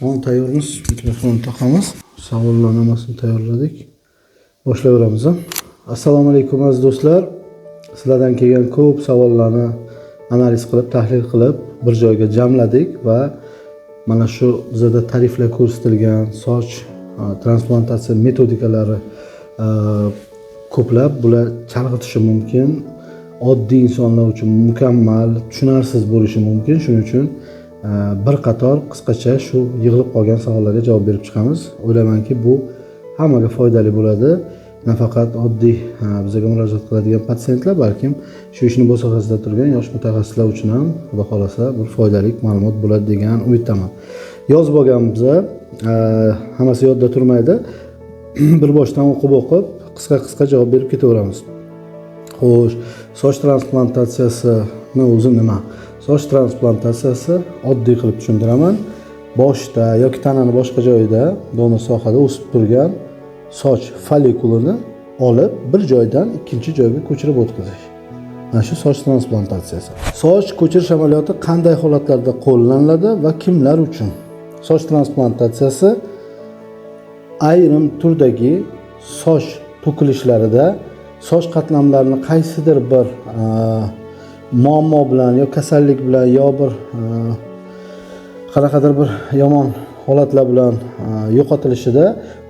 Tamom, tayyormiz. Mikrofonni taqamiz. Savollarni hammasini tayyorladik. Boshlayveramiz. Assalomu alaykum, aziz do'stlar. Sizlardan kelgan ko'p savollarni analiz qilib, tahlil qilib, bir joyga jamladik va mana shu bizada tariflar ko'rsatilgan soch transplantatsiya metodikalari ko'plab bular chalg'itishi mumkin. Oddiy insonlar uchun mukammal tushunarsiz bo'lishi mumkin. Shuning uchun bir qator qisqacha shu yig'ilib qolgan savollarga javob berib chiqamiz. O'ylaymanki, bu hammaga foydali bo'ladi. Nafaqat oddiy bizga murojaat qiladigan patsientlar, balkim shu ishni bo'sag'asida turgan yosh mutaxassislar uchun ham, xudo xohlasa, bir foydali ma'lumot bo'ladi degan umiddaman. Yozib olganmiz, hammasi yodda turmaydi. Bir boshdan o'qib-o'qib, qisqa-qisqa javob berib ketaveramiz. Xo'sh, soch transplantatsiyasini o'zi nima? Soch transplantatsiyasi oddiy qilib tushuntiraman. Boshda yoki tanani boshqa joyida, donor sohada o'sib turgan soch follikulini olib, bir joydan ikkinchi joyga ko'chirib o'tkazish. Mana shu soch transplantatsiyasi. Soch ko'chirish amaliyoti qanday holatlarda qo'llaniladi va kimlar uchun? Soch transplantatsiyasi ayrim turdagi soch to'kilishlarida soch qatlamlarini qaysidir bir muammo bilan yo kasallik bilan yo bir qanaqadir bir yomon holatlar bilan yo'qotilishida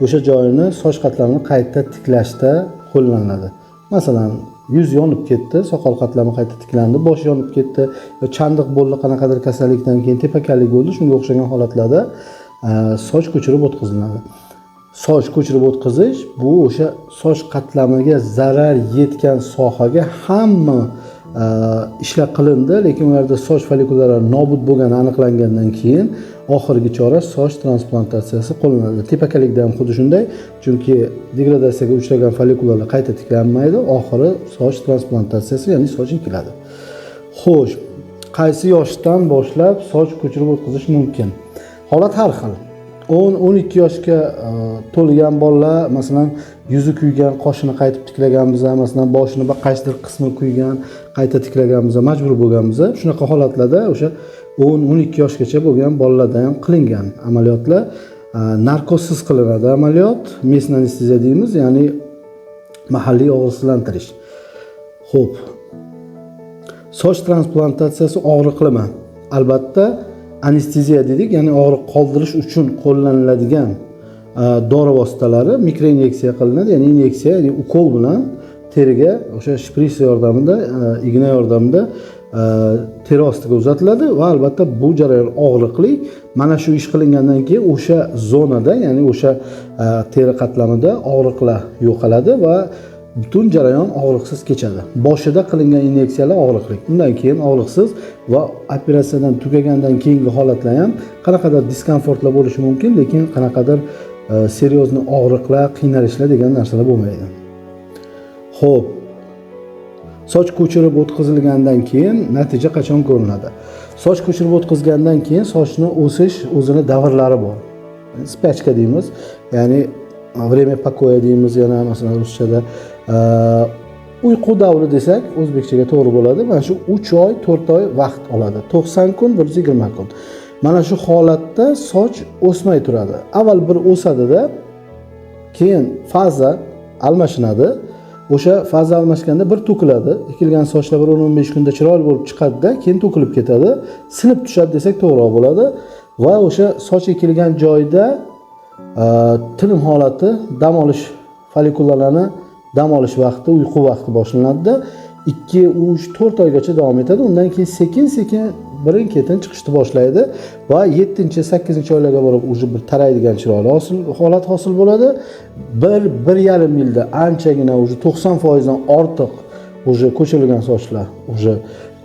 o'sha joyini, soch qatlamini qayta tiklashda qo'llaniladi. Masalan, yuz yonib ketdi, soqol qatlami qayta tiklandi, bosh yonib ketdi, yo chandiq bo'ldi, qanaqadir kasallikdan keyin tepakallik bo'ldi, shunga o'xshagan holatlarda soch ko'chirib o'tkaziladi. Soch ko'chirib o'tkazish bu o'sha soch qatlamiga zarar yetgan sohaga hamma ishlar qilindi, lekin ularda soch follikullari nobud bo'lgani aniqlangandan keyin oxirgi chora soch transplantatsiyasi qo'llaniladi. Tepakalikda ham xuddi shunday, chunki degradatsiyaga uchragan follikullar qayta tiklanmaydi, oxiri soch transplantatsiyasi, ya'ni soch ekiladi. Xo'sh, qaysi yoshdan boshlab soch ko'chirib o'tkazish mumkin? Holat har xil. 10-12 yoshga to'lgan bolalar, masalan, yuzi kuygan, qoshini qaytib tiklaganmiz, masalan, boshini qaysidir qismi kuygan, qayta tiklaganmiz, majbur bo'lganmiz. Shunaqa holatlarda o'sha 10-12 yoshgacha bo'lgan bolalarda ham qilingan amaliyotlar. Narkozsiz qilinadi amaliyot, местная anesteziya deymiz, ya'ni mahalliy og'riqsizlantirish. Xo'p. Soch transplantatsiyasi og'riqlimi? Albatta, anesteziya dedik, ya'ni og'riq qoldirish uchun qo'llaniladigan dori vositalari mikroinyeksiya qilinadi, ya'ni inyeksiya, ya'ni ukol bilan teriga o'sha shpris yordamida, igna yordamida teri ostiga uzatiladi va albatta bu jarayon og'riqli. Mana shu ish qilingandan keyin o'sha zonada, ya'ni o'sha teri qatlamida og'riqlar yo'qoladi va butun jarayon og'riqsiz kechadi. Boshida qilingan inyeksiyalar og'riqli, undan keyin og'riqsiz va operatsiyadan tugagandan keyingi holatlar ham qanaqadir diskomfortlar bo'lishi mumkin, lekin qanaqadir серьезный og'riqlar, qiynalishlar degan narsalar bo'lmaydi. Xo'p, soch ko'chirib o'tkazilgandan keyin natija qachon ko'rinadi? Soch ko'chirib o'tkazgandan keyin sochni o'sish o'zini davrlari bor. Спячка deymiz, ya'ni время покоя deymiz, yana masalan ruschada uyqu davri desak o'zbekchaga to'g'ri bo'ladi. Mana shu 3 oy, 4 oy vaqt oladi. 90 kun, 120 kun. Mana shu holatda soch o'smay turadi. Avval bir o'sadida, keyin faza almashinadi. O'sha faza almashganda bir to'kiladi. Ekilgan sochlar bir 10-15 kunda chiroyli bo'lib chiqadi-da, keyin to'kilib ketadi. Sinib tushadi desak to'g'riroq bo'ladi. Va o'sha soch ekilgan joyda tinim holati, dam olish follikullarini dam olish vaqti, uyqu vaqti boshlanadi-da, 2, 3, 4 oygacha davom etadi. Undan keyin sekin-sekin birin-ketin chiqishni boshlaydi va 7-8 oylarga borib уже bir taraydigan chiroyli holat hosil bo'ladi. 1-1,5 yilda anchagina уже 90% dan ortiq уже ko'chirilgan sochlar уже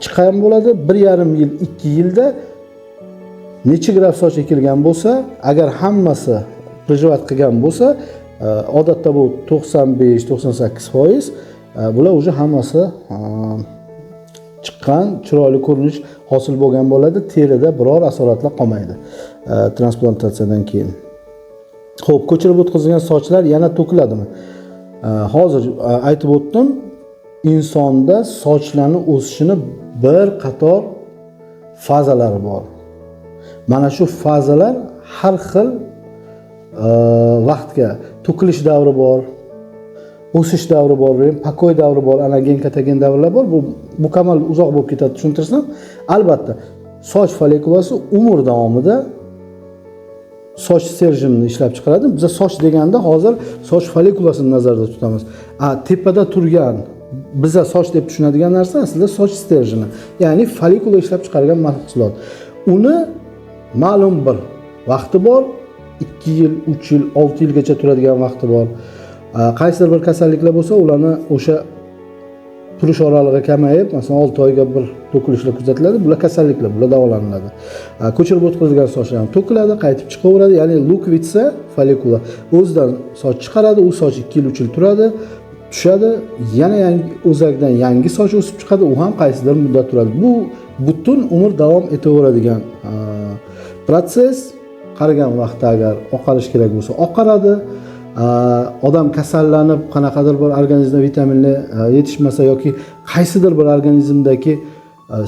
chiqqan bo'ladi. 1,5 yil, 2 yilda necha graft soch ekilgan bo'lsa, agar hammasi приживать qilgan bo'lsa, odatda bu 95-98%, bular уже hammasi chiqqan, chiroyli ko'rinish hosil bo'lgan bo'ladi. Terida biror asoratlar qolmaydi transplantatsiyadan keyin. Xo'p, ko'chirib o'tkazilgan sochlar yana to'kiladimi? Hozir aytib o'tdim, insonda sochlarni o'sishini bir qator fazalari bor. Mana shu fazalar har xil vaqtga to'kilish davri bor, o'sish davri bor, покой davri bor, anagen, katagen davrlar bor. Bu mukammal uzoq bo'lib ketadi tushuntirsam. Albatta, soch follikulasi umr davomida soch sterjini ishlab chiqaradi. Biz soch deganda hozir soch follikulasini nazarda tutamiz. Tepada turgan biza soch deb tushunadigan narsa aslida soch sterjini, ya'ni follikula ishlab chiqargan mahsulot. Uni ma'lum bir vaqti bor, 2 yil, 3 yil, 6 yilgacha turadigan vaqti bor. Qaysidir bir kasalliklar bo'lsa, ularni o'sha turish oralig'i kamayib, masalan, 6 oyga bir to'kilishlar kuzatiladi. Bular kasalliklar, bular davolaniladi. Ko'chirib o'tkazilgan sochlar ham to'kiladi, qaytib chiqaveradi. Ya'ni lukvitsa follikula o'zidan soch chiqaradi, u soch 2 yil, 3 yil turadi, tushadi, yana yangi o'zakdan yangi soch o'sib chiqadi, u ham qaysidir muddat turadi. Bu butun umr davom etaveradigan protsess. Qaragan vaqtda agar oqarish kerak bo'lsa, oqaradi. Odam kasallanib, qanaqadir bir organizmda vitaminlar yetishmasa yoki qaysidir bir organizmdagi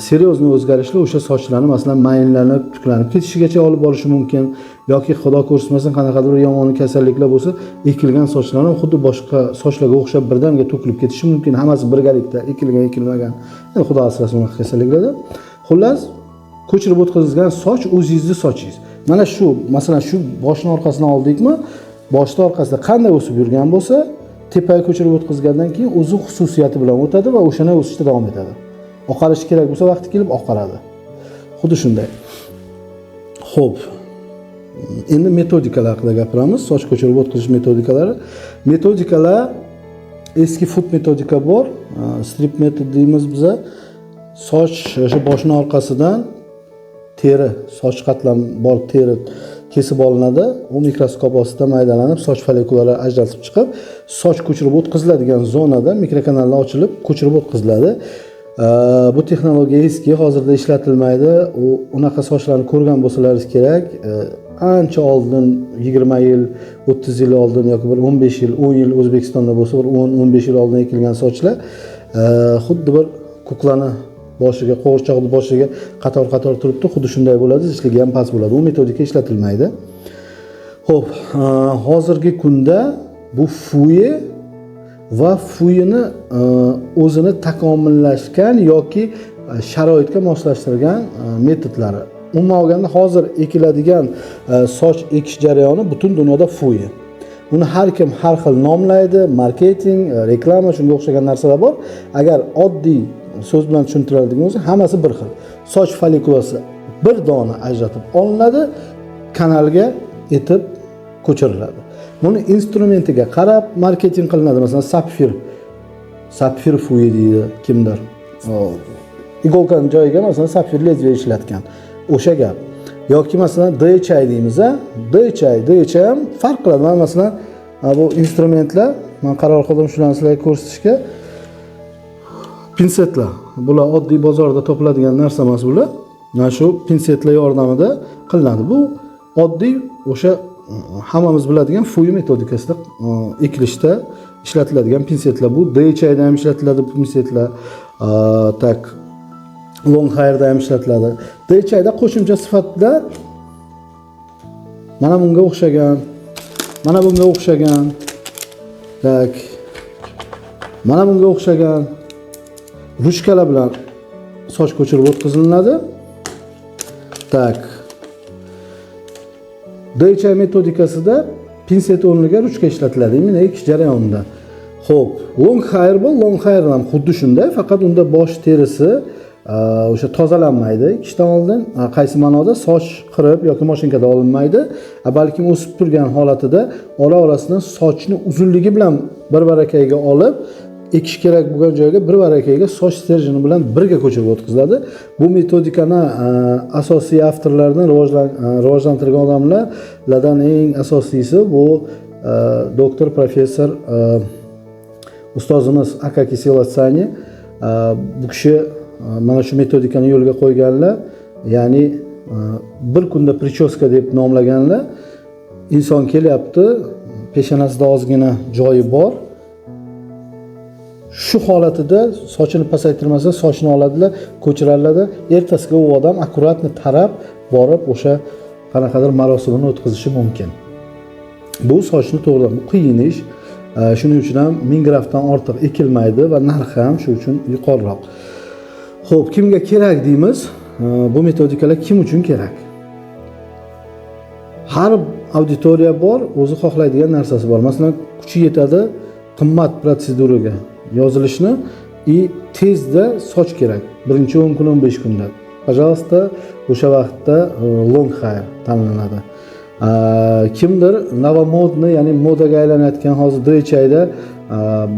серьезный o'zgarishlar o'sha sochlarni masalan mayinlanib, tuklanib ketishigacha olib borishi mumkin yoki xudo ko'rsatmasin qanaqadir bir yomon kasalliklar bo'lsa, ekilgan sochlar ham xuddi boshqa sochlarga o'xshab birdaniga to'kilib ketishi mumkin. Hammasi birgalikda ekilgan, ekilmagan. Endi xudo asrasin unaqa kasalliklardan. Xullas, ko'chirib o'tkazilgan soch o'zingizni sochingiz. Mana shu, masalan, shu boshning orqasidan oldikmi, boshning orqasida qanday o'sib yurgan bo'lsa, tepaga ko'chirib o'tkazgandan keyin o'zi xususiyati bilan o'tadi va o'shani o'sishda davom etadi. Oqarishi kerak bo'lsa, vaqti kelib oqaradi. Xuddi shunday. Xo'p. Endi metodikalar haqida gapiramiz. Soch ko'chirib o'tkazish metodikalari. Metodikalar eski FUT metodika bor, strip metod deymiz biza. Soch o'sha boshning orqasidan teri, soch qatlam bor teri kesib olinadi. U mikroskop ostida maydalanib, soch follikulari ajratib chiqib, soch ko'chirib o'tkaziladigan zonada mikrokanallar ochilib, ko'chirib o'tkaziladi. Bu texnologiya eski, hozirda ishlatilmaydi. U unaqa sochlarni ko'rgan bo'lsalaringiz kerak. Ancha oldin 20 yil, 30 yil oldin yoki bir 15 yil, 10 yil O'zbekistonda bo'lsa, bir 10-15 yil oldin ekilgan sochlar xuddi bir kuklani boshiga, qo'g'irchoqni boshiga qator-qator turibdi, xuddi shunday bo'ladi, zichligi ham past bo'ladi. U metodika ishlatilmaydi. Xo'p, hozirgi kunda bu FUE va FUEni o'zini takomillashgan yoki sharoitga moslashtirgan metodlari. Umuman olganda hozir ekiladigan soch ekish jarayoni butun dunyoda FUE. Uni har kim har xil nomlaydi, marketing, reklama shunga o'xshagan narsalar bor. Agar oddiy so'z bilan tushuntiradigan bo'lsa, hammasi bir xil. Soch follikulasi bir dona ajratib olinadi, kanalga etib ko'chiriladi. Buni instrumentiga qarab marketing qilinadi. Masalan, sapfir FUE deydi kimdir. Igolkani joyiga masalan sapfir lezviya ishlatgan. O'sha gap. Yoki masalan DHI deymiz, a? DHI ham farq qiladi. Mana masalan, bu instrumentlar, men qaror qildim shularni sizlarga ko'rsatishga. Pinsetlar. Bular oddiy bozorda topiladigan narsa emas bular. Mana shu pinsetlar yordamida qilinadi. Bu oddiy o'sha hammamiz biladigan FUE metodikasida ekilishda ishlatiladigan pinsetlar. Bu DHIda ham ishlatiladi bu pinsetlar. Tak long hairda ham ishlatiladi. DHIda qo'shimcha sifatida mana bunga o'xshagan, mana bunga o'xshagan, tak mana bunga o'xshagan ruchkalar bilan soch ko'chirib o'tkazilinadi. Tak. DHI metodikasida pinset o'rniga ruchka ishlatiladi, imенно ekish jarayonida. Xo'p, long hair bu long hair ham xuddi shunday, faqat unda bosh terisi o'sha tozalanmaydi ekishdan oldin. Qaysi ma'noda soch qirib yoki mashinkada olinmaydi, balkim o'sib turgan holatida ora-orasidan sochni uzunligi bilan bir barakayga olib ekish kerak bo'lgan joyga bir barakayga soch sterjini bilan birga ko'chirib o'tkaziladi. Bu metodikani asosiy avtorlaridan rivojlantirgan odamlardan eng asosiysi bu doktor, professor, ustozimiz Akaki Selatsani. Bu kishi mana shu metodikani yo'lga qo'yganlar, ya'ni bir kunda prichoska deb nomlaganlar. Inson kelyapti, peshonasida ozgina joyi bor. Shu holatida sochini pasaytirmasa, sochini oladilar, ko'chiradilar. Ertasiga u odam akkuratni tarab borib o'sha qanaqadir marosimini o'tkazishi mumkin. Bu sochni to'g'ridan, bu qiyin ish. Shuning uchun ham 1000 graftdan ortiq ekilmaydi va narxi ham shu uchun yuqoriroq. Xo'p, kimga kerak deymiz? Bu metodikalar kim uchun kerak? Har auditoriya bor, o'zi xohlaydigan narsasi bor. Masalan, kuchi yetadi qimmat protseduraga yozilishni и tezda soch kerak. Birinchi 10 kun, 15 kunda. Пожалуйста, o'sha vaqtda long hair tanlanadi. Kimdir новомодный, ya'ni modaga aylanayotgan hozir DHIda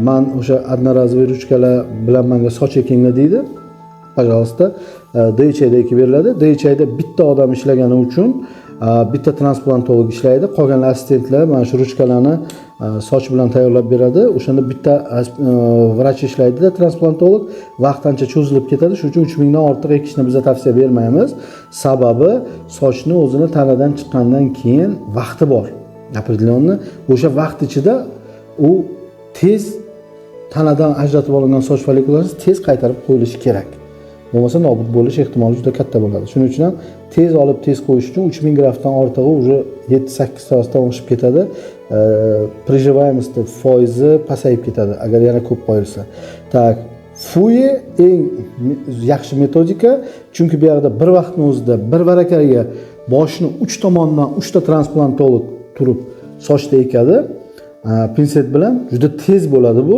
man o'sha одноразовый ruchkalar bilan menga soch ekinglar deydi. Пожалуйста, DHIda ekib beriladi. DHIda bitta odam ishlagani uchun bitta transplantolog ishlaydi, qolgan assistentlar mana shu ruchkalarni soch bilan tayyorlab beradi. O'shanda bitta vrach ishlaydida, transplantolog, vaqt ancha cho'zilib ketadi. Shuning uchun 3000 dan ortiq ekishni biza tavsiya bermaymiz. Sababi sochni o'zini tanadan chiqqandan keyin vaqti bor. Определенный o'sha vaqt ichida u tez tanadan ajratib olingan soch follikulasi tez qaytarib qo'yilishi kerak. Bo'lmasa nobud bo'lish ehtimoli juda katta bo'ladi. Shuning uchun ham tez olib tez qo'yish uchun 3000 graftdan ortig'i уже 7-8 soatdan oshib ketadi. Приживаемость foizi pasayib ketadi agar yana ko'p qo'yilsa. Так, FUE eng yaxshi metodika, chunki bu yerda bir vaqtning o'zida bir varakaga boshni 3 tomondan 3 ta transplantolog turib sochda ekadi. Pinset bilan juda tez bo'ladi bu.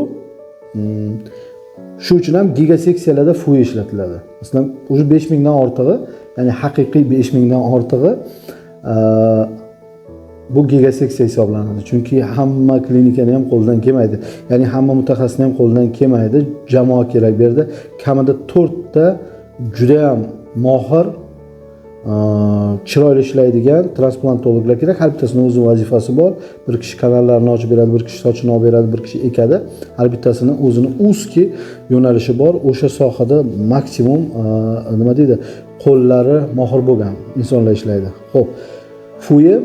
Shu uchun ham gigaseksiyalarda FUE ishlatiladi. Masalan, уже 5000 dan ortig'i, ya'ni haqiqiy 5000 dan ortig'i bu gigaseksiya hisoblanadi. Chunki hamma klinikani ham qo'lidan kelmaydi. Ya'ni hamma mutaxassisni ham qo'lidan kelmaydi. Jamoa kerak bu yerda. Kamida 4 ta juda ham mohir, chiroyli ishlaydigan transplantologlar kerak. Har bittasini o'z vazifasi bor. Bir kishi kanallarni ochib beradi, bir kishi sochini olib beradi, bir kishi ekadi. Har bittasini o'zini узкий yo'nalishi bor. O'sha sohada maksimum nima deydi, qo'llari mohir bo'lgan insonlar ishlaydi. Xo'p, FUE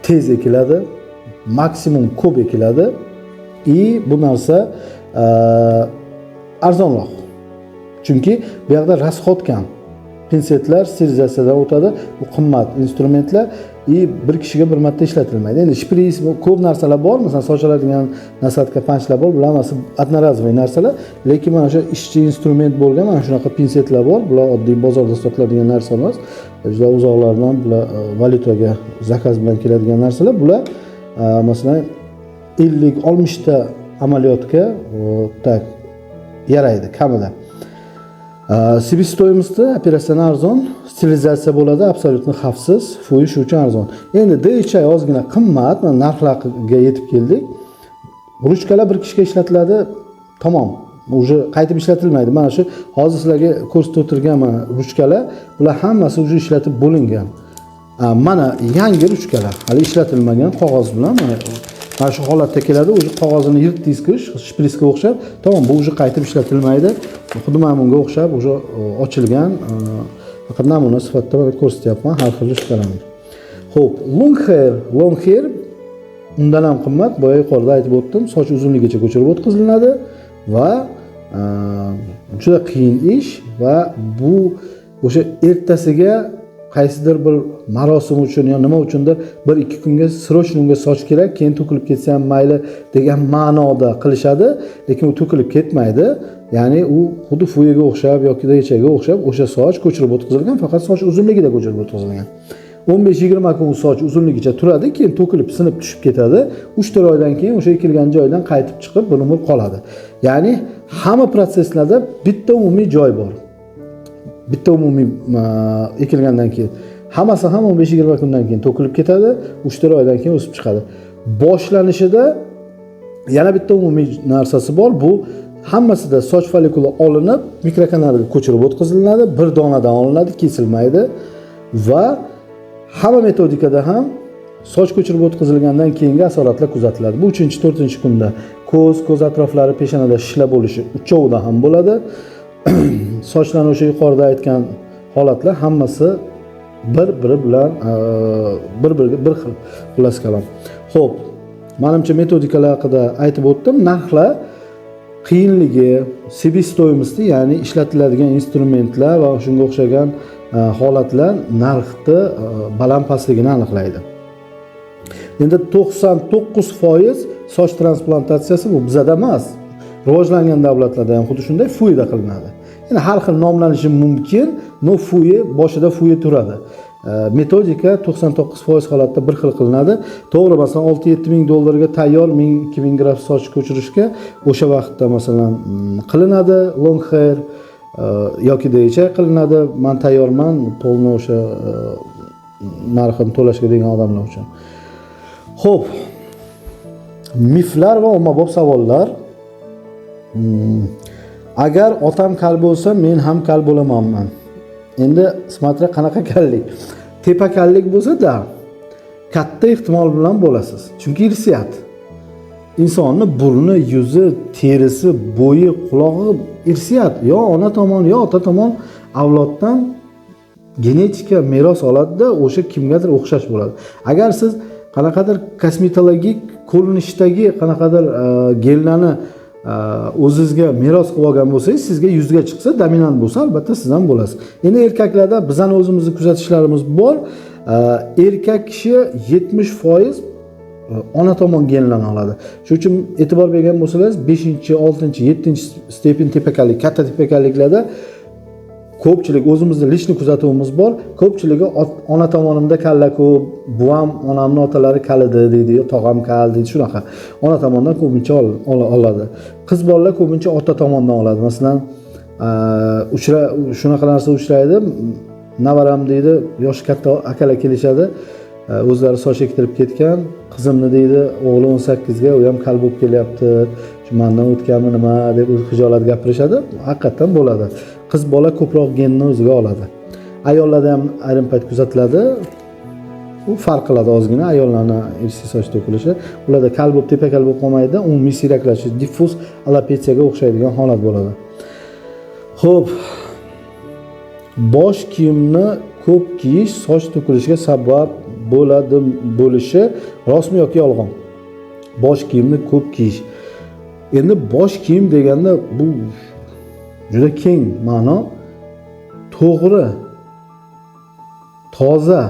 tez ekiladi, maksimum ko'p ekiladi и bu narsa arzonroq. Chunki bu yoqda расход kam. Pinsetlar sterilizatsiyadan o'tadi, bu qimmat instrumentlar и bir kishiga bir marta ishlatilmaydi. Endi shpris, ko'p narsalar bor, masalan, soch oladigan насадка панч lar bor, bular hammasi одноразовый narsalar, lekin mana shu ishchi instrument bo'lgan mana shunaqa pinsetlar bor, bular oddiy bozorda sotiladigan narsa emas. Juda uzoqlardan bular valyutaga zakaz bilan keladigan narsalar. Bular masalan 50-60 ta amaliyotga так yaraydi kamida. Себестоимости operatsiyani arzon, sterilizatsiya bo'ladi, абсолютно xavfsiz, FUE shu uchun arzon. Endi DHI ozgina qimmat, mana narxlarga yetib keldik. Ruchkalar bir kishiga ishlatiladi, tamom. Уже qaytib ishlatilmaydi. Mana shu hozir sizlarga ko'rsatib o'tirgan mana ruchkalar, bular hammasi уже ishlatib bo'lingan. Mana yangi ruchkalar, hali ishlatilmagan qog'oz bilan mana shu holatda keladi. Уже qog'ozini yirtdingizku, shprisga o'xshab, tamom, bu уже qaytib ishlatilmaydi. Xuddi mana bunga o'xshab уже ochilgan, faqat namuna sifatida mana ko'rsatyapman har xil ruchkalarni. Xo'p, long hair undan ham qimmat. Boya yuqorida aytib o'tdim, soch uzunligicha ko'chirib o'tkazilinadi va juda qiyin ish va bu o'sha ertasiga qaysidir bir marosim uchun yo nima uchundir 1-2 kunga срочно unga soch kerak, keyin to'kilib ketsa ham mayli degan ma'noda qilishadi, lekin u to'kilib ketmaydi. Ya'ni u xuddi FUEga o'xshab yoki DHga o'xshab o'sha soch ko'chirib o'tkazilgan, faqat soch uzunligida ko'chirib o'tkazilgan. 15-20 kun u soch uzunligicha turadi, keyin to'kilib sinib tushib ketadi. 3-4 oydan keyin o'sha ekilgan joydan qaytib chiqib bir umr qoladi. Ya'ni hamma protsesslarda bitta umumiy joy bor. Bitta umumiy ekilgandan keyin hammasi ham 15-20 kundan keyin to'kilib ketadi, 3-4 oydan keyin o'sib chiqadi. Boshlanishida yana bitta umumiy narsasi bor. Bu hammasida soch follikuli olinib, mikrokanalga ko'chirib o'tkazilinadi, bir donadan olinadi, kesilmaydi va hamma metodikada ham soch ko'chirib o'tkazilgandan keyingi asoratlar kuzatiladi. Bu 3-4 kunda ko'z, ko'z atroflari, peshonada shishlar bo'lishi uchovida ham bo'ladi. Sochlarni o'sha yuqorida aytgan holatlar hammasi bir-biri bilan bir-biriga bir xil, xullas kalom. Xo'p, manimcha metodikalar haqida aytib o'tdim. Narxlar qiyinligi, себестоимости, ya'ni ishlatiladigan instrumentlar va shunga o'xshagan. holatlar narxni baland pastligini aniqlaydi. Endi 99% soch transplantatsiyasi bu bizada emas, rivojlangan davlatlarda ham xuddi shunday FUIda qilinadi. Endi har xil nomlanishi mumkin, no FUI boshida FUI turadi. Metodika 99% holatda bir xil qilinadi. To'g'ri, masalan 6-7 ming dollarga tayyor 1000-2000 gramm soch ko'chirishga o'sha vaqtda masalan qilinadi long hair yoki DHI qilinadi. Men tayyorman, polni o'sha narxini to'lashga degan odamlar uchun. Xo'p, miflar va ommabop savollar. Agar otam kal bo'lsa, men ham kal bo'lamanman. Endi смотря qanaqa kallik. Tepa kallik bo'lsa-da, katta ehtimol bilan bo'lasiz. Chunki irsiyat. Insonni burni, yuzi, terisi, bo'yi, qulog'i irsiyat. Yo ona tomon, yo ota tomon avloddan genetika meros oladida, o'sha kimgadir o'xshash bo'ladi. Agar siz qanaqadir kosmetologik ko'rinishdagi qanaqadir genlarni o'zingizga meros qilib olgan bo'lsangiz, sizga yuzga chiqsa, dominant bo'lsa, albatta siz ham bo'lasiz. Endi erkaklarda bizani o'zimizni kuzatishlarimiz bor. Erkak kishi 70% ona tomon genlarni oladi. Shuning uchun e'tibor bergan bo'lsangiz, 5-chi, 6-chi, 7-chi степень tepakallik, katta tepakalliklarda ko'pchilik o'zimizni личный kuzatuvimiz bor. Ko'pchiligi ona tomonimda kalla ko'p, buvam onamni otalari kal edi deydi, yo tog'am kal deydi, shunaqa. Ona tomondan ko'pincha oladi. Qiz bolalar ko'pincha ota tomondan oladi. Masalan, shunaqa narsa uchraydi. Navaram deydi, yoshi katta akalar kelishadi. O'zlari soch ektirib ketgan, qizimni deydi, o'g'li 18 ga, u ham kal bo'lib kelyapti. Shu mendan o'tganmi nima deb o'zi xijolat gapirishadi. Haqiqatan bo'ladi. Qiz bola ko'proq genni o'ziga oladi. Ayollarda ham ayrim payt kuzatiladi. U farq qiladi ozgina ayollarni irsiy soch to'kilishi. Ularda kal bo'lib, tepa kal bo'lib qolmaydi, umumiy siyraklashish, diffuz alopetsiyaga o'xshaydigan holat bo'ladi. Xo'p, bosh kiyimni ko'p kiyish soch to'kilishiga sabab bo'ladi bo'lishi rostmi yoki yolg'on? Bosh kiyimni ko'p kiyish. Endi bosh kiyim deganda bu juda keng ma'no. To'g'ri, toza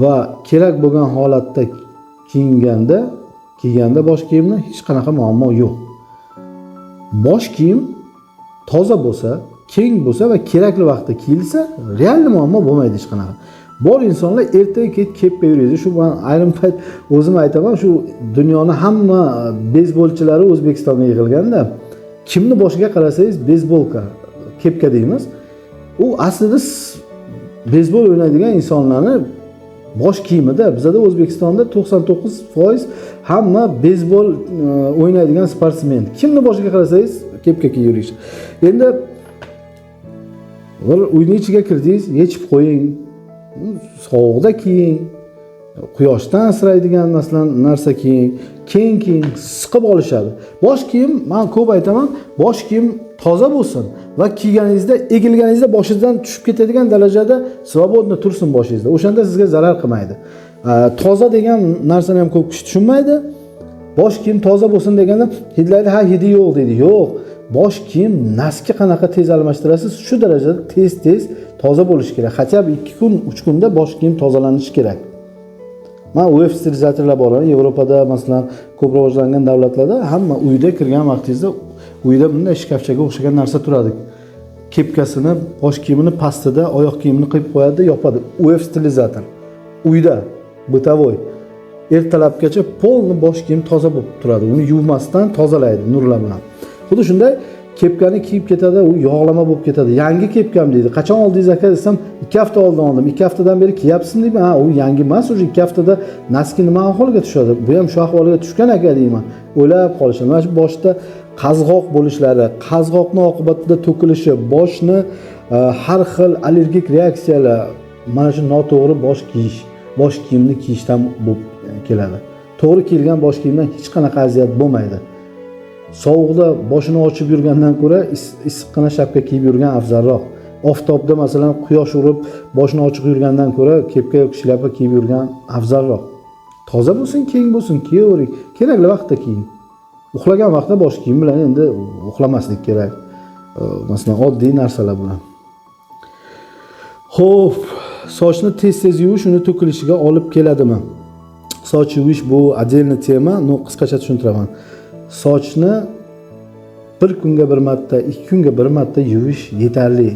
va kerak bo'lgan holatda kiyganda bosh kiyimni hech qanaqa muammo yo'q. Bosh kiyim toza bo'lsa, keng bo'lsa va kerakli vaqtda kiyilsa, real muammo bo'lmaydi hech qanaqa. Bor insonlar ertaga kech kepka yuradi. Shu men ayrim payt o'zim aytaman, shu dunyoni hamma beyzbolchilari O'zbekistonga yig'ilganda, kimni boshiga qarasangiz beyzbolka, kepka deymiz. U aslida beyzbol o'ynaydigan insonlarni bosh kiyimida. Bizada O'zbekistonda 99% hamma beyzbol o'ynaydigan sportsmen. Kimni boshiga qarasangiz kepka kiyib yurish. Endi bir uyning ichiga kirdingiz, yechib qo'ying. Sovuqda kiying, quyoshdan asraydigan masalan narsa kiying, keng kiying, siqib olishadi. Bosh kiyim, men ko'p aytaman, bosh kiyim toza bo'lsin va kiyganingizda, egilganingizda boshingizdan tushib ketadigan darajada svobodni tursin boshingizda. O'shanda sizga zarar qilmaydi. Toza degan narsani ham ko'p kishi tushunmaydi. Bosh kiyim toza bo'lsin deganda hidlaydi, ha hidi yo'q deydi. Yo'q. Bosh kiyim naski qanaqa tez almashtirasiz, shu darajada tez-tez toza bo'lishi kerak. Хотя бы 2 kun, 3 kunda bosh kiyim tozalanishi kerak. Men UF sterilizatorlar bor, Yevropada masalan ko'p rivojlangan davlatlarda hamma uyda kirgan vaqtingizda uyda bunday shkafchaga o'xshagan narsa turadi. Kepkasini, bosh kiyimini pastida oyoq kiyimini qo'yib qo'yadi, yopadi. UF sterilizator. Uyda, бытовой. Ertalabgacha polni bosh kiyim toza bo'lib turadi. Uni yuvmasdan tozalaydi nurlar bilan. Xuddi shunday kepkani kiyib ketadi, u yog'lama bo'lib ketadi. Yangi kepkam deydi. Qachon oldingiz aka desam, 2 hafta oldin oldim. 2 haftadan beri kiyapsizmi deyman. Ha, u yangi emas, уже 2 haftada naski nima ahvolga tushadi? Bu ham shu ahvolga tushgan aka deyman. O'ylab qolishadi. Mana shu boshda qazg'oq bo'lishlari, qazg'oqning oqibatida to'kilishi, boshni har xil allergik reaksiyalar, mana shu noto'g'ri bosh kiyish, bosh kiyimni kiyishdan bo'lib keladi. To'g'ri kiyilgan bosh kiyimdan hech qanaqa aziyat bo'lmaydi. Sovuqda boshini ochib yurgandan ko'ra issiqqina shapka kiyib yurgan afzalroq. Oftobda masalan quyosh urib boshini ochiq yurgandan ko'ra kepka yoki shlyapa kiyib yurgan afzalroq. Toza bo'lsin, keng bo'lsin, kiyavering. Kerakli vaqtda kiying. Uxlagan vaqtda bosh kiyim bilan endi uxlamaslik kerak. Masalan, oddiy narsalar bilan. Xo'p, sochni tez-tez yuvish uni to'kilishiga olib keladimi? Soch yuvish bu отдельный tema, но qisqacha tushuntiraman. Sochni bir kunga bir marta, 2 kunga bir marta yuvish yetarli.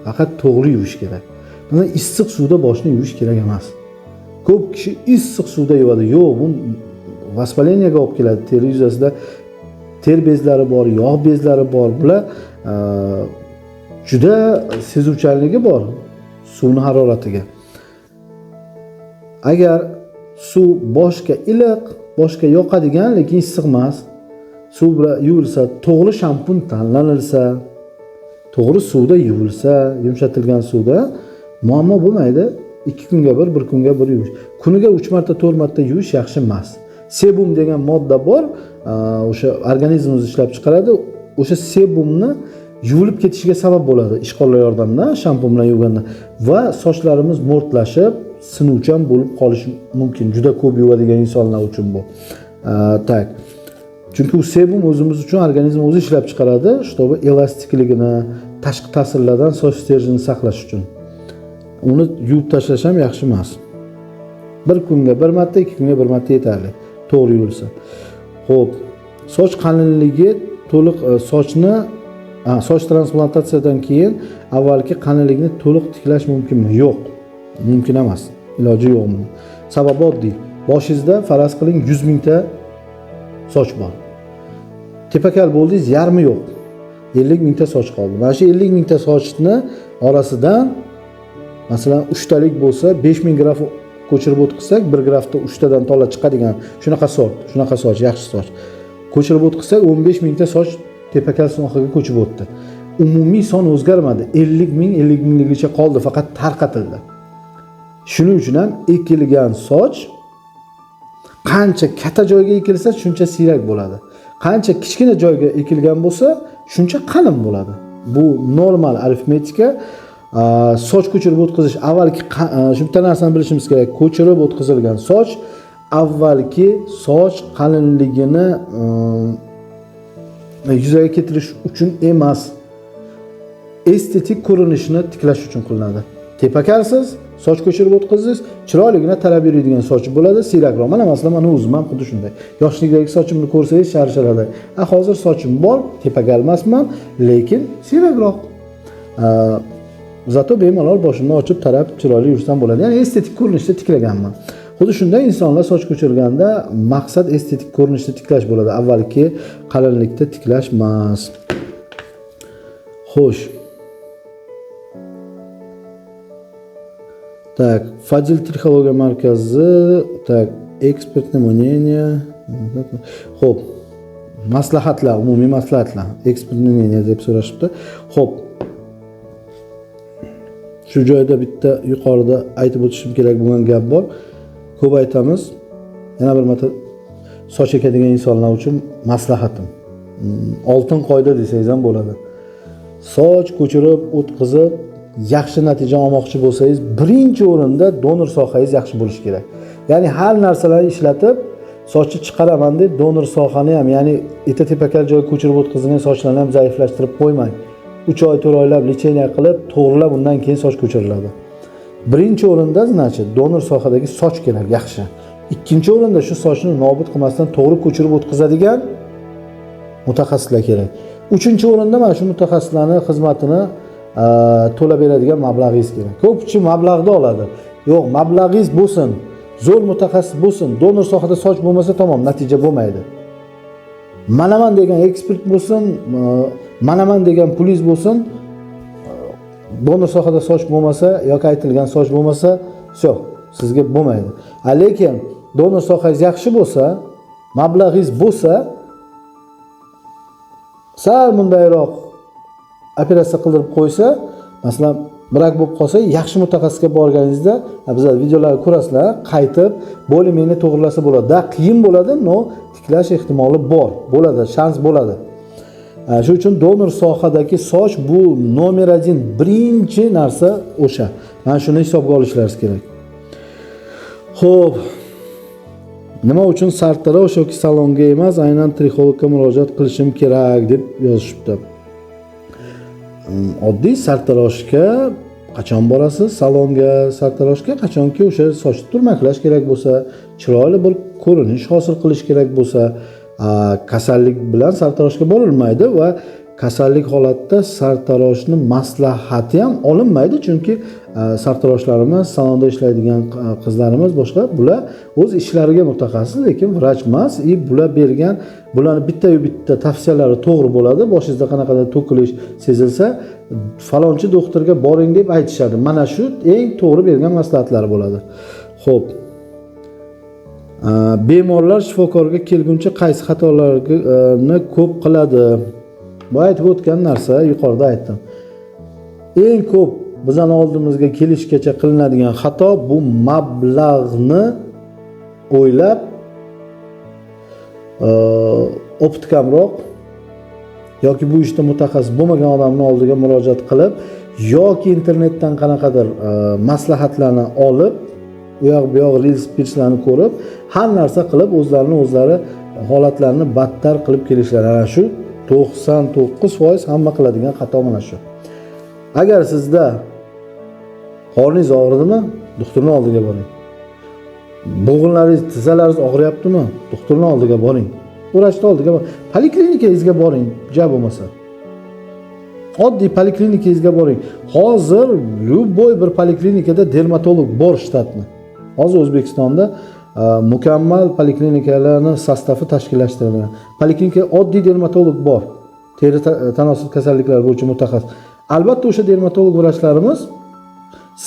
Faqat to'g'ri yuvish kerak. Masalan, issiq suvda boshni yuvish kerak emas. Ko'p kishi issiq suvda yuvadi. Yo'q, bu воспалениеga olib keladi. Teri yuzasida ter bezlari bor, yog' bezlari bor. Bular juda sezuvchanligi bor suvni haroratiga. Agar suv boshga iliq, boshga yoqadigan, lekin issiq emas, suv bilan yuvilsa, to'g'ri shampun tanlanilsa, to'g'ri suvda yuvilsa, yumshatilgan suvda muammo bo'lmaydi. 2 kunga bir, 1 kunga bir yuvish. Kuniga 3 marta, 4 marta yuvish yaxshi emas. Sebum degan modda bor, o'sha organizmimiz ishlab chiqaradi. O'sha sebumni yuvilib ketishiga sabab bo'ladi ishqorlar yordamida, shampun bilan yuvganda va sochlarimiz mo'rtlashib, sinuvchan bo'lib qolishi mumkin. Juda ko'p yuvadigan insonlar uchun bu. Tak. Chunki u sebum o'zimiz uchun organizm o'zi ishlab chiqaradi, чтобы elastikligini, tashqi ta'sirlardan soch sterjini saqlash uchun. Uni yuvib tashlash ham yaxshi emas. Bir kunga bir marta, 2 kunga bir marta yetarli. To'g'ri yuvilsa. Xo'p, soch qalinligi to'liq sochni soch transplantatsiyadan keyin avvalgi qalinlikni to'liq tiklash mumkinmi? Yo'q. Mumkin emas. Iloji yo'q buni. Sababi oddiy. Boshingizda faraz qiling 100 mingta soch bor. Tepakal bo'ldingiz, yarmi yo'q. 50 mingta soch qoldi. Mana shu 50 mingta sochni orasidan masalan 3 talik bo'lsa 5000 graf ko'chirib o'tkazsak, bir grafda 3 tadan tola chiqadigan shunaqa sort, shunaqa soch, yaxshi soch. Ko'chirib o'tkazsak 15 mingta soch tepakal sohaga ko'chib o'tdi. Umumiy son o'zgarmadi. 50 ming 50 mingligicha qoldi, faqat tarqatildi. Shuning uchun ham ekilgan soch qancha katta joyga ekilsa shuncha siyrak bo'ladi. Qancha kichkina joyga ekilgan bo'lsa shuncha qalin bo'ladi. Bu normal arifmetika. Soch ko'chirib o'tkazish avvalgi shu bitta narsani bilishimiz kerak. Ko'chirib o'tkazilgan soch avvalgi soch qalinligini yuzaga keltirish uchun emas, estetik ko'rinishni tiklash uchun qilinadi. Tepakalsiz soch ko'chirib o'tkazish chiroyligina tarab yuradigan soch bo'ladi, siyrakroq. Mana masalan, mana o'zim ham xuddi shunday. Yoshlikdagi sochimni ko'rsangiz sharsharadi. Hozir sochim bor, tepakal emasman, lekin siyrakroq. Zato bemalol boshimni ochib tarab chiroyli yursam bo'ladi. Ya'ni estetik ko'rinishda tiklaganman. Xuddi shunday insonlar soch ko'chirganda maqsad estetik ko'rinishda tiklash bo'ladi. Avvalgi qalinlikda tiklash emas. Xo'sh. Так, Fadil Trixologiya markazi, так, экспертное мнение. Xo'p, maslahatlar, umumiy maslahatlar, экспертное мнение deb so'rashibdi. Xo'p. Shu joyda bitta yuqorida aytib o'tishim kerak bo'lgan gap bor. Ko'p aytamiz. Yana bir marta soch ekadigan insonlar uchun maslahatim. Oltin qoida desangiz ham bo'ladi. Soch ko'chirib, o'tkazib yaxshi natija olmoqchi bo'lsangiz, birinchi o'rinda donor sohangiz yaxshi bo'lishi kerak. Ya'ni har narsalarni ishlatib sochni chiqaraman deb donor sohani ham, ya'ni eta tepakal joyga ko'chirib o'tkazilgan sochlarni ham zaiflashtirib qo'ymang. 3 oy 4 oylab lecheniya qilib, to'g'rilab undan keyin soch ko'chiriladi. Birinchi o'rinda, значит, donor sohadagi soch kerak, yaxshi. Ikkinchi o'rinda shu sochni nobud qilmasdan to'g'ri ko'chirib o'tkazadigan mutaxassislar kerak. Uchinchi o'rinda mana shu mutaxassislarning xizmatini to'lab beradigan mablag'ingiz kerak. Ko'pchi mablag'ni oladi. Yo'q, mablag'ingiz bo'lsin, zo'r mutaxassis bo'lsin, donor sohada soch bo'lmasa tamom, natija bo'lmaydi. Manaman degan ekspert bo'lsin, manaman degan pulingiz bo'lsin, donor sohada soch bo'lmasa yoki aytilgan soch bo'lmasa, vse, sizga bo'lmaydi. Lekin donor sohangiz yaxshi bo'lsa, mablag'ingiz bo'lsa, sal bundayroq operatsiya qildirib qo'ysa, masalan, brak bo'lib qolsa, yaxshi mutaxassisga borganingizda, bizlar videolarni ko'rasizlar, qaytib bo'limini to'g'rilasa bo'ladi. Da qiyin bo'ladi, no tiklash ehtimoli bor, bo'ladi, shans bo'ladi. Shuning uchun donor sohadagi soch bu nomer 1, birinchi narsa o'sha. Mana shuni hisobga olishlaringiz kerak. Xo'p, nima uchun sartarosh yoki salonga emas, aynan trixologga murojaat qilishim kerak deb yozishibdi. Oddiy sartaroshga Qachon borasiz salonga, sartaroshga? Qachonki o'sha sochni turmaklash kerak bo'lsa, chiroyli bir ko'rinish hosil qilish kerak bo'lsa, kasallik bilan sartaroshga borilmaydi va kasallik holatda sartaroshni maslahati ham olinmaydi, chunki sartaroshlarimiz, salonda ishlaydigan qizlarimiz boshqa, bular o'z ishlariga mutaxassis, lekin vrach emas. И bular bergan, bularni bitta-yu bitta tavsiyalari to'g'ri bo'ladi. Boshingizda qanaqadir to'kilish sezilsa, falonchi doktorga boring deb aytishadi. Mana shu eng to'g'ri bergan maslahatlari bo'ladi. Xo'p. Bemorlar shifokorga kelguncha qaysi xatolarni ko'p qiladi? Bu aytib o'tgan narsa, yuqorida aytdim. Eng ko'p bizning oldimizga kelishgacha qilinadigan xato bu mablag'ni o'ylab, опыт kamroq yoki bu ishda mutaxassis bo'lmagan odamni oldiga murojaat qilib, yoki internetdan qanaqadir maslahatlarni olib, u yoq bu yoq reels pirslarni ko'rib, har narsa qilib o'zlarini o'zlari holatlarini battar qilib kelishlari. Ana shu 99% hamma qiladigan xato mana shu. Agar sizda qorningiz og'ridimi, doktorning oldiga boring. Bo'g'inlaringiz, tizzalaringiz og'riyaptimi, doktorning oldiga boring. Vrachning oldiga boring. Poliklinikangizga boring, ja bo'lmasa. Oddiy poliklinikangizga boring. Hozir любой bir poliklinikada dermatolog bor shtatni. Hozir O'zbekistonda mukammal poliklinikalarning sostafi tashkillashtirilgan. Poliklinika oddiy dermatolog bor. Teri tanosil kasalliklari bo'yicha mutaxassis. Albatta o'sha dermatolog vrachlarimiz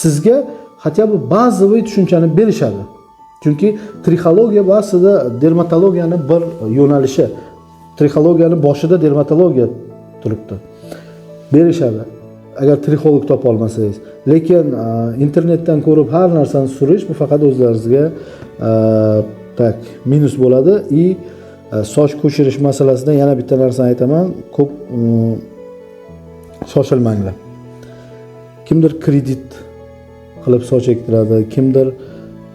sizga хотя бы bazaviy tushunchani berishadi. Chunki trixologiya aslida dermatologiyani bir yo'nalishi. Trixologiyani boshida dermatologiya turibdi. Berishadi. Agar trixolog topa olmasangiz. Lekin internetdan ko'rib har narsani surish bu faqat o'zlaringizga так minus bo'ladi. И soch ko'chirish masalasida yana bitta narsani aytaman, ko'p shoshilmanglar. Kimdir kredit qilib soch ektiradi, kimdir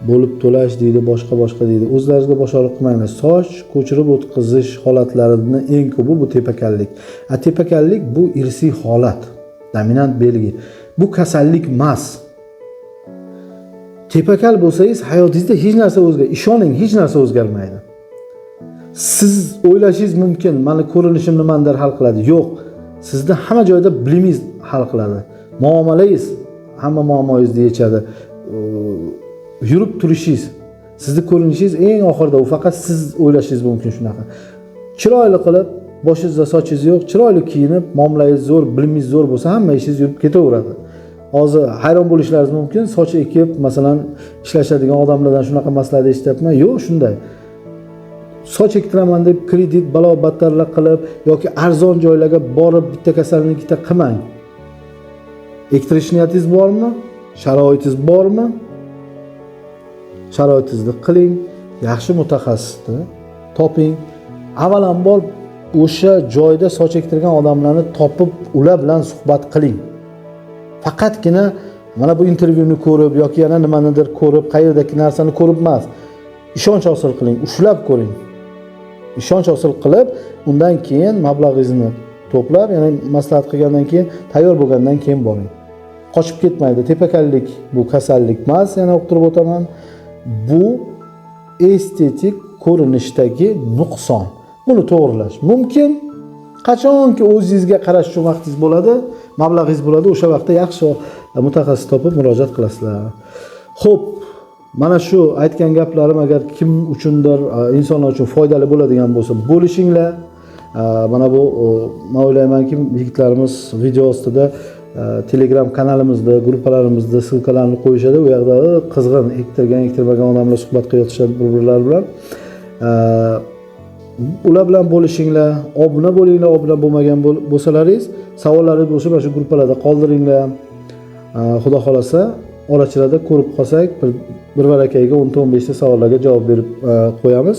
bo'lib to'lash deydi, boshqa boshqa deydi. O'zlaringizga bosh og'riq qilmanglar. Soch ko'chirib o'tkazish holatlarini eng ko'pi bu tepakallik. A tepakallik bu irsiy holat, dominant belgi. Bu kasallik emas. Tepakal bo'lsangiz hayotingizda hech narsa o'zgar, ishoning, hech narsa o'zgarmaydi. Siz o'ylashingiz mumkin, mani ko'rinishim nimanidir hal qiladi. Yo'q, sizni hamma joyda bilimingiz hal qiladi. Muomalangiz hamma muammoingizni yechadi. Yurib turishingiz, sizni ko'rinishingiz eng oxirida, u faqat siz o'ylashingiz mumkin shunaqa. Chiroyli qilib, boshingizda sochingiz yo'q, chiroyli kiyinib, muomalangiz zo'r, bilimingiz zo'r bo'lsa, hamma ishingiz yurib ketaveradi. Hozir hayron bo'lishlaringiz mumkin, soch ekib, masalan, ishlashadigan odamlardan shunaqa maslahat eshityapman. Yo'q, shunday. Soch ektiraman deb kredit balo battarlar qilib yoki arzon joylarga borib bitta kasalni ikkita qilmang. Ektirish niyatingiz bormi? Sharoitingiz bormi? Sharoitingizni qiling, yaxshi mutaxassisni toping. Avvalambor o'sha joyda soch ektirgan odamlarni topib, ular bilan suhbat qiling. Faqatgina mana bu intervyuni ko'rib yoki yana nimanidir ko'rib, qayerdagi narsani ko'rib emas. Ishonch hosil qiling, ushlab ko'ring. Ishonch hosil qilib, undan keyin mablag'ingizni to'plab, ya'ni maslahat qilgandan keyin, tayyor bo'lgandan keyin boring. Qochib ketmaydi. Tepakallik bu kasallik emas, yana uqtirib o'taman. Bu estetik ko'rinishdagi nuqson. Buni to'g'rilash mumkin. Qachonki o'zingizga qarash uchun vaqtingiz bo'ladi, mablag'ingiz bo'ladi, o'sha vaqtda yaxshi mutaxassis topib murojaat qilasizlar. Xo'p, mana shu aytgan gaplarim agar kim uchundir, insonlar uchun foydali bo'ladigan bo'lsa, bo'lishinglar. Mana bu, men o'ylaymanki, yigitlarimiz video ostida Telegram kanalimizda, gruppalarimizda ссылка larni qo'yishadi. U yoqda qizg'in ektirgan, ektirmagan odamlar suhbat qilayotishadi bir-birlari bilan. Ular bilan bo'lishinglar, obuna bo'linglar, obuna bo'lmagan bo'lsalaringiz, savollaringiz bo'lsa mana shu gruppalarda qoldiringlar. Xudo xolasa, orachilarda ko'rib qolsak, bir varakayiga 10-15 ta savollarga javob berib qo'yamiz.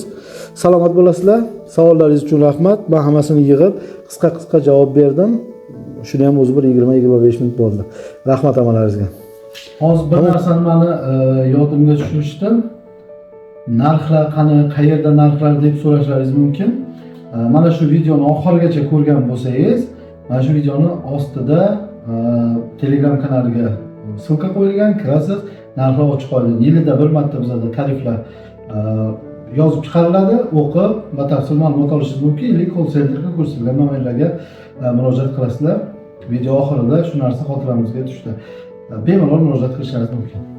Salomat bo'lasizlar. Savollaringiz uchun rahmat. Men hammasini yig'ib, qisqa-qisqa javob berdim. Shuni ham o'zi bir 20-25 minut bo'ldi. Rahmat hammalaringizga. Hozir bir narsani meni yodimga tushirishdi. Narxlar qani, qayerda narxlar deb so'rashlaringiz mumkin. Mana shu videoni oxirigacha ko'rgan bo'lsangiz, mana shu videoni ostida Telegram kanaliga Ссылка qo'yilgan, kirasiz, narxlar ochiq oydin. Yilida bir marta bizada tariflar yozib chiqariladi, o'qib batafsil ma'lumot olishingiz mumkin или колл-центр ga ko'rsatilgan nomerlarga murojaat qilasizlar. Video oxirida shu narsa xotiramizga tushdi. Bemalol murojaat qilishingiz mumkin.